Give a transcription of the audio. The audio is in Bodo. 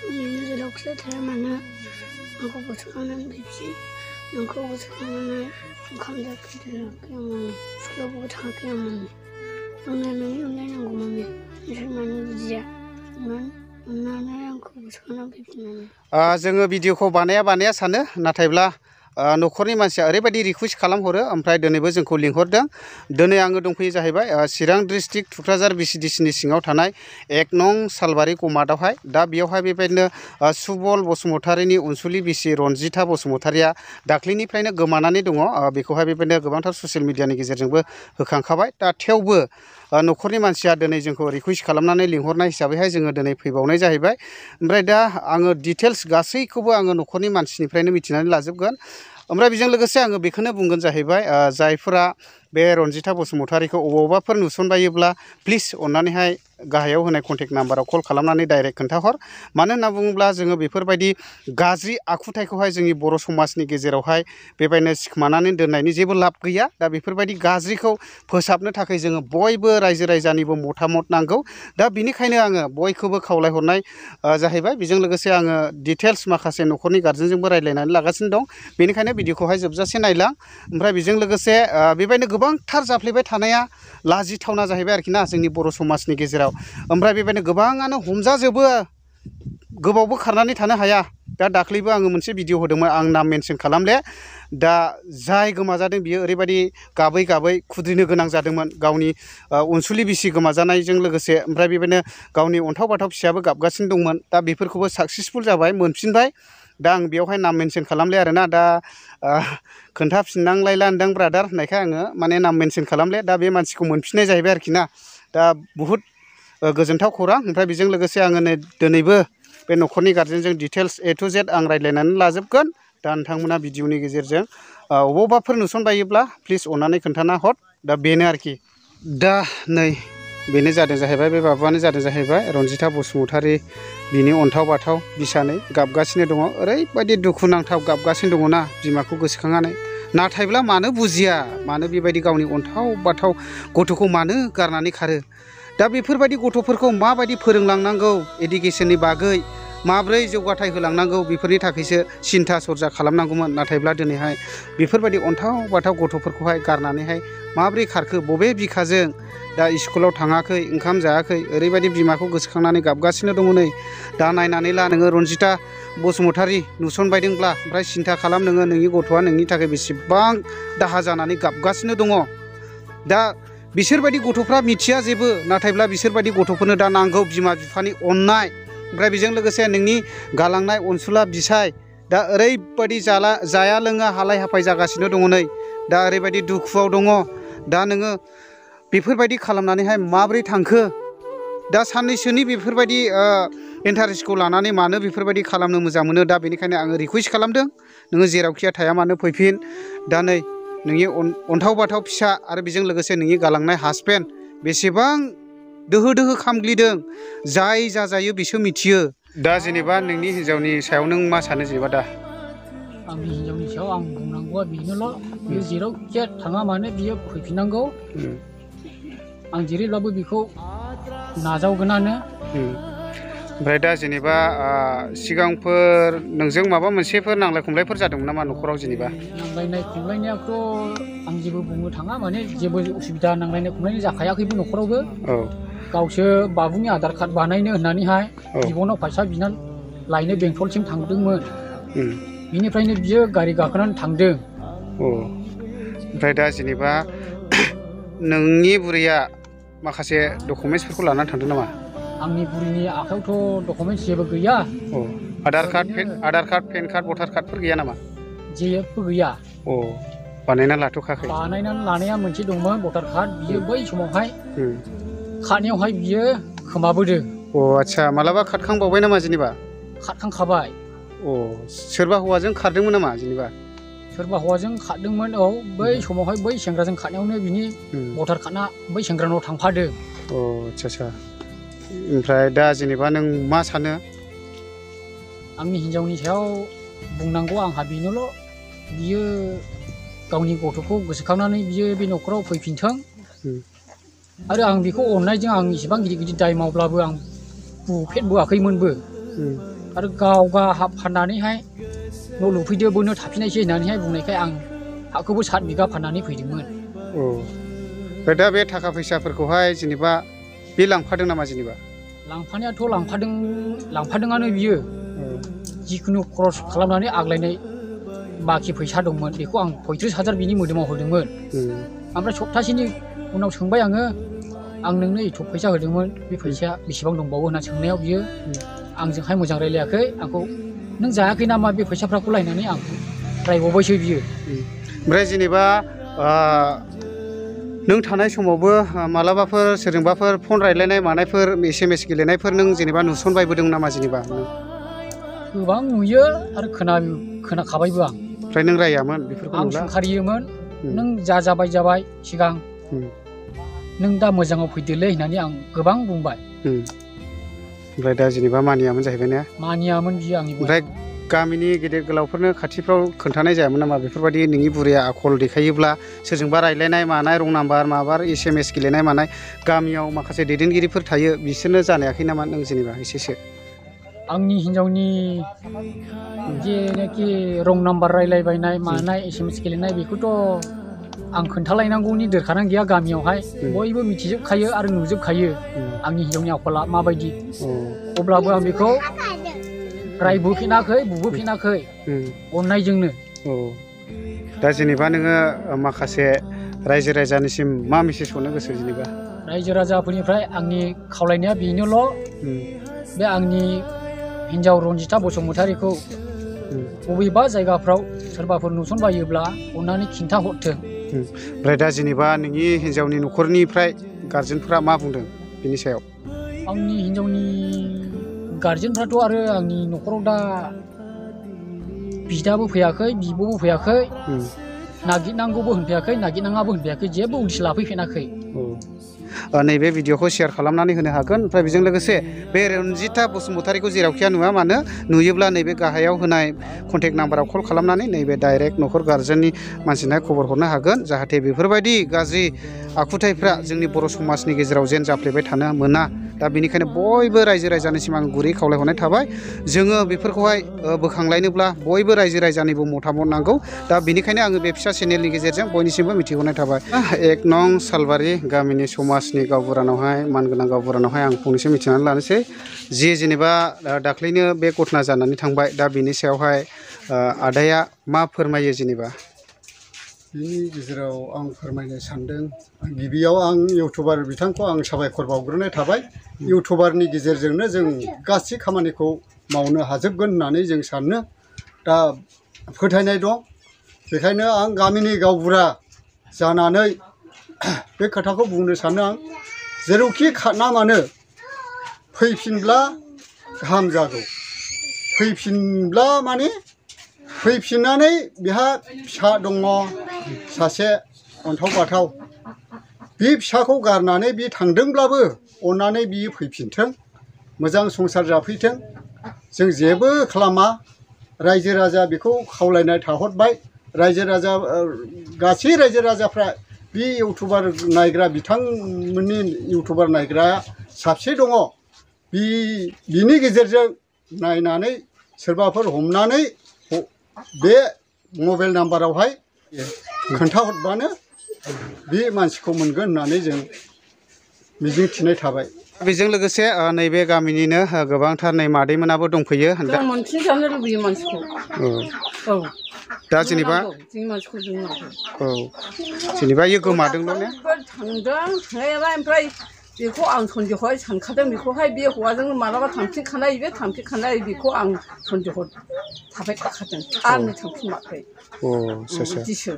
जेराव खिया थाया मानो आंखौ गोसोखांनानै फैफिन नोंखौ गोसोखांनानै ओंखाम जाफैयाखै आं माने स्कुलावबो थाङाखै आं माने आंनो नोंनि अननाय नांगौ माने नोंसोर मानो बुजिया अननानै आंखौ गोसोखांनानै फैफिननानै जोङो भिडिअखौ बानाया सानो नाथायब्ला न'खरनि मानसिया ओरैबायदि रिकुवेस्ट खालामहरो ओमफ्राय दिनैबो जोंखौ लिंहरदों दिनै आङो दंफैयो जाहैबाय चिरां डिस्ट्रिक्ट थुक्राझार VCDC नि सिङाव थानाय 1 नं सालबारि गमादावहाय दा बेयावहाय बेबायदिनो सुबल बसुमतारिनि अनसुलि बिसि रनजिता बसुमतारिया दाख्लैनिफ्रायनो गोमानानै दङ बेखौहाय बेबायदिनो गोबांथार ससियेल मिडियानि गेजेरजोंबो होखांखाबाय दा थेवबो न'खरनि मानसिया दिनै जोंखौ रिकुवेस्ट खालामनानै लिंहरनाय हिसाबैहाय जोङो दिनै फैबावनाय जाहैबाय ओमफ्राय दा आङो डिटेल्स गासैखौबो आङो न'खरनि मानसिनिफ्रायनो मिथिनानै लाजोबगोन ओमफ्राय बेजों लोगोसे आङो बेखौनो बुंगोन जाहैबाय जायफोरा बे रनजिता बसुमतारिखौ अबावबाफोर नुसनबायोब्ला प्लिज अननानैहाय गाहायाव होनाय कन्टेक्ट नाम्बाराव कल खालामनानै डाइरेक्ट खोन्थाहर मानो होनना बुङोब्ला जोङो बेफोरबायदि गाज्रि आखुथायखौहाय जोंनि बर' समाजनि गेजेरावहाय बेबायदिनो सिखोमानानै दोननायनि जेबो लाब गैया दा बेफोरबायदि गाज्रिखौ फोसाबनो थाखाय जोङो बयबो रायजो राजानिबो मतामत नांगौ दा बिनिखायनो आङो बयखौबो खावलायहरनाय जाहैबाय बेजों लोगोसे आङो डिटेल्स माखासे न'खरनि गार्जेनजोंबो रायज्लायनानै लागासिनो दं बेनिखायनो भिडिअखौहाय जोबजासे नायलां ओमफ्राय बेजों लोगोसे बेबायदिनो गोबांथार जाफ्लेबाय थानाया लाजिथावना जाहैबाय आरोखि ना जोंनि बर' समाजनि गेजेराव ओमफ्राय बेबायदिनो गोबाङानो हमजाजोबो गोबावबो खारनानै थानो हाया दा दाख्लैबो आङो मोनसे भिडिअ होदोंमोन आं नाम मेनसन खालामले दा जाय गोमाजादों बियो ओरैबायदि गाबै गाबै खुद्रिनो गोनां जादोंमोन गावनि अनसुलि बिसि गोमाजानायजों लोगोसे ओमफ्राय बेबायदिनो गावनि अन्थाव बाथाव फिसायाबो गाबगासिनो दंमोन दा बेफोरखौबो साक्सेसफुल जाबाय मोनफिनबाय दा आं बेयावहाय नाम मेनसन खालामले आरोना दा खोन्थाफिननांलायला होनदां ब्रादार होननायखाय आङो माने नाम मेनसन खालामले दा बे मानसिखौ मोनफिननाय जाहैबाय आरोखि ना दा बुहुद गोजोनथाव खौरां ओमफ्राय बेजों लोगोसे आङो दिनैबो बे न'खरनि गार्जेनजों डिटेल्स A to Z आं रायज्लायनानै लाजोबगोन दा नोंथांमोना भिडिअनि गेजेरजों अबावबाफोर नुसनबायोब्ला प्लिज अननानै खोन्थाना हर दा बेनो आरोखि दा नै बेनो जादों जाहैबाय बे बाबुआनो जादों जाहैबाय रनजिता बसुमतारि बिनि अन्थाव बाथाव बिसानै गाबगासिनो दङ ओरैबायदि दुखुनांथाव गाबगासिनो दङना बिमाखौ गोसोखांनानै नाथायब्ला मानो बुजिया मानो बेबायदि गावनि अन्थाव बाथाव गथ'खौ मानो गारनानै खारो दा बेफोरबायदि गथ'फोरखौ माबायदि फोरोंलांनांगौ इडुकेसननि बागै माब्रै जौगाथाय होलांनांगौ बेफोरनि थाखायसो सिन्था सरजा खालामनांगौमोन नाथायब्ला दिनैहाय बेफोरबायदि अन्थाव बाथाव गथ'फोरखौहाय गारनानैहाय माब्रै खारखो बबे बिखाजों दा स्कुलाव थाङाखै ओंखाम जायाखै ओरैबायदि बिमाखौ गोसोखांनानै गाबगासिनो दङ नै दा नायनानै ला नोङो रनजिता बसुमतारि नुसनबायदोंब्ला ओमफ्राय सिन्था खालाम नोङो नोंनि गथ'आ नोंनि थाखाय बेसेबां दाहा जानानै गाबगासिनो दङ दा बिसोरबायदि गथ'फ्रा मिथिया जेबो नाथायब्ला बिसोरबायदि गथ'फोरनो दा नांगौ बिमा बिफानि अननाय ओमफ्राय बेजों लोगोसे नोंनि गालांनाय अनसुला बिसाय दा ओरैबायदि जाया लोङा हालाय हाफाय जागासिनो दङ नै दा ओरैबायदि दुखुआव दङ दा नोङो बेफोरबायदि खालामनानैहाय माब्रै थांखो दा साननैसोनि बेफोरबायदि इन्टारेस्टखौ लानानै मानो बेफोरबायदि खालामनो मोजां मोनो दा बेनिखायनो आङो रिकुवेस्ट खालामदों नोङो जेरावखिया थाया मानो फैफिन दा नै नोंनि अन्थाव बाथाव फिसा आरो बेजों लोगोसे नोंनि गालांनाय हासबेन्ड बेसेबां दोहो दोहो खामग्लिदों जाय जाजायो बिसो मिथियो दा जेनेबा नोंनि हिन्जावनि सायाव नों मा सानो जेनेबा दा आंनि हिन्जावनि सायाव आं बुंनांगौआ बेनोल' बियो जेरावखि थाङा मानो बियो फैफिननांगौ आं जेरैब्लाबो बेखौ नाजावगोनानो ओमफ्राय दा जेनेबा सिगांफोर नोंजों माबा मोनसेफोर नांलाय खमलायफोर जादोंमोन नामा न'खराव जेनेबा नांलायनाय खमलायनायाथ' आं जेबो बुंनो थाङा माने जेबो उसुबिदा नांलायनाय खमलायनाय जाखायाखैबो न'खरावबो गावसो बाबुनि आधार कार्ड बानायनो होननानैहाय बिब'नाव फैसा बिनानै लायनो बेंटलसिम थांदोंमोन बिनिफ्रायनो बियो गारि गाखोनानै थांदों ओमफ्राय दा जेनेबा नोंनि बुरैया माखासे डकुमेन्टसफोरखौ लानानै थांदों नामा आंनि बुरिनि आखायावथ' डकुमेन्टस जेबो गैया आधार कार्ड पेन कार्ड भटार कार्डफोर गैया नामा जेबो गैया बानायना लाथ'खाखै बानायनानै लानाया मोनसे दंमोन भटार कार्ड बियो बै समावहाय खारनायावहाय बियो खोमाबोदों आच्छा मालाबा खारखांबावबाय नामा जेनेबा खारखांखाबाय सोरबा हौवाजों खारदोंमोन नामा जेनेबा सोरबा हौवाजों खारदोंमोन बै समावहाय बै सेंग्राजों खारनायावनो बिनि भटार कार्डआ बै सेंग्रानाव थांफादों आच्छा ओमफ्राय दा जेनेबा नों मा सानो आंनि हिन्जावनि सायाव बुंनांगौ आंहा बेनोल' बियो गावनि गथ'खौ गोसोखांनानै बियो बे न'खराव फैफिनथों आरो आं बेखौ अननायजों आं इसेबां गिदिर गिदिर दाय मावब्लाबो आं बुफेरबोआखैमोनबो आरो गावगा हा फाननानैहाय न' लुफैदो बोनो थाफिननायसै होननानैहाय बुंनायखाय आं हाखौबो 7 बिगा फाननानै फैदोंमोन। औ ओमफ्राय दा बे थाखा फैसाफोरखौहाय जेनेबा बे लांफादों नामा जेनेबा? लांफानायाथ' लांफादोंआनो बियो। जिखुनु खरस खालामनानै आग्लायनाय बाखि फैसा दंमोन बेखौ आं 35,000 बिनि मोदोमाव होदोंमोन। ओमफ्राय सप्तासेनि उनाव सोंबाय आङो आं नोंनो एथ' फैसा होदोंमोन बे फैसाया बेसेबां दंबावो होनना सोंनायाव बियो आंजोंहाय मोजां रायलायाखै आंखौ नों जायाखै नामा बे फैसाफ्राखौ लायनानै आं रायबावबायसो बियो। ओमफ्राय जेनेबा नों थानाय समावबो मालाबाफोर सोरजोंबाफोर फन रायलायनाय मानायफोर SMS गेलेनायफोर नों जेनेबा नुसनबायबोदों नामा जेनेबा? गोबां नुयो आरो खोनाखाबायबो आं। ओमफ्राय नों रायामोन बेफोरखौ? आं सोंखारियोमोन नों जाबाय सिगां नों दा मोजाङाव फैदोलै होननानै आं गोबां बुंबाय। ओमफ्राय दा जेनेबा मानियामोन जाहैबाय ने? मानियामोन बियो आंनि। ओमफ्राय गामिनि गेदेर गोलावफोरनो खाथिफ्राव खोन्थानाय जायामोन नामा बेफोरबायदि नोंनि बुरैया आखल देखायोब्ला सोरजोंबा रायलायनाय मानाय रं नाम्बार माबा SMS गेलेनाय मानाय गामियाव माखासे दैदेनगिरिफोर थायो बिसोरनो जानायाखै नामा नों जेनेबा एसेसो? आंनि हिन्जावनि जेनाखि रं नाम्बार रायलायबायनाय मानाय SMS गेलेनाय बेखौथ' आं खोन्थालायनांगौनि दरखारानो गैया गामियावहाय बयबो मिथिजोबखायो आरो नुजोबखायो आंनि हिन्जावनि आखला माबायदि। अब्लाबो आं बेखौ रायबोफिनाखै बुबोफिनाखै अननायजोंनो। दा जेनेबा नोङो माखासे रायजो राजानिसिम मा मेसेज हरनो गोसो जेनेबा? रायजो राजाफोरनिफ्राय आंनि खावलायनाया बेनोल' बे आंनि हिन्जाव रनजिता बसुमतारीखौ बबेबा जायगाफ्राव सोरबाफोर नुसनबायोब्ला अननानै खिन्थाहरथों। ओमफ्राय दा जेनेबा नोंनि हिन्जावनि न'खरनिफ्राय गारजेनफ्रा मा बुंदों बिनि सायाव? आंनि हिन्जावनि गारजेनफ्राथ' आरो आंनि न'खराव दा बिदाबो फैयाखै बिब'बो फैयाखै नागिरनांगौबो होनफैयाखै नागिरनाङाबो होनफैयाखै जेबो उदिस लाफैफिनाखै। नैबे भिडिअखौ शेयार खालामनानै होनो हागोन। ओमफ्राय बेजों लोगोसे बे रनजिता बसुमतारीखौ जेरावखिया नुवा मानो नुयोब्ला नैबे गाहायाव होनाय कन्टेक्ट नाम्बाराव कल खालामनानै नैबे डाइरेक्ट न'खर गारजेननि मानसिनो खबर हरनो हागोन जाहाथे बेफोरबायदि गाज्रि आखुथायफ्रा जोंनि बर' समाजनि गेजेराव जेन जाफ्लेबाय थानो मोना। दा बेनिखायनो बयबो रायजो राजानिसिम आं गुरै खावलायहरनाय थाबाय जोङो बेफोरखौहाय बोखांलायनोब्ला बयबो रायजो राजानिबो मतामत नांगौ। दा बेनिखायनो आङो बे फिसा चेनेलनि गेजेरजों बयनिसिमबो मिथिहरनाय थाबाय। 1 नं सालबारि गामिनि समाजनि गावबुरानावहाय मानगोनां गावबुरानावहाय आं फंनैसो मिथिनानै लानोसै जे जेनेबा दाख्लैनो बे घटना जानानै थांबाय दा बिनि सायावहाय आदाया मा फोरमायो जेनेबा? बिनि गेजेराव आं फोरमायनो सानदों गिबियाव आं इउटुबार बिथांखौ आं साबायखर बावग्रोनाय थाबाय। इउटुबारनि गेजेरजोंनो जों गासै खामानिखौ मावनो हाजोबगोन होननानै जों सानो दा फोथायनाय दं। बेखायनो आं गामिनि गावबुरा जानानै बे खोथाखौ बुंनो सानो आं जेरावखि खारना मानो फैफिनब्ला गाहाम जागौ। फैफिनब्ला माने फैफिननानै बेहा फिसा दङ सासे अन्थाव बाथाव बे फिसाखौ गारनानै बे थांदोंब्लाबो अननानै बियो फैफिनथों मोजां संसार जाफैथों जों जेबो खालामा। रायजो राजा बेखौ खावलायनाय थाहरबाय। रायजो राजा गासै रायजो राजाफ्रा बे इउटुबार नायग्रा बिथांमोननि इउटुबार नायग्राया साबसे दङ बिनि गेजेरजों नायनानै सोरबाफोर हमनानै बे मबाइल नाम्बारावहाय खोन्थाहरबानो बे मानसिखौ मोनगोन होननानै जों मिजिं थिनाय थाबाय। बेजों लोगोसे नैबे गामिनिनो गोबांथार नै मादैमोनाबो दंफैयो। जों मोनफिन जानो लुबैयो मानसिखौ। औ दा जेनेबा जोंनि मानसिखौ जों नांगौ। औ जेनेबा इयो गोमादोंल' ने? थांदों थांनायालाय ओमफ्राय बेखौ आं सन्देह'हाय सानखादों बेखौहाय बे हौवाजों मालाबा थांफिनखानाय बे थांफिनखानाय बेखौ आं सन्देह' थाबाय थाखादों आरो थांफिनाखै। बिदिसो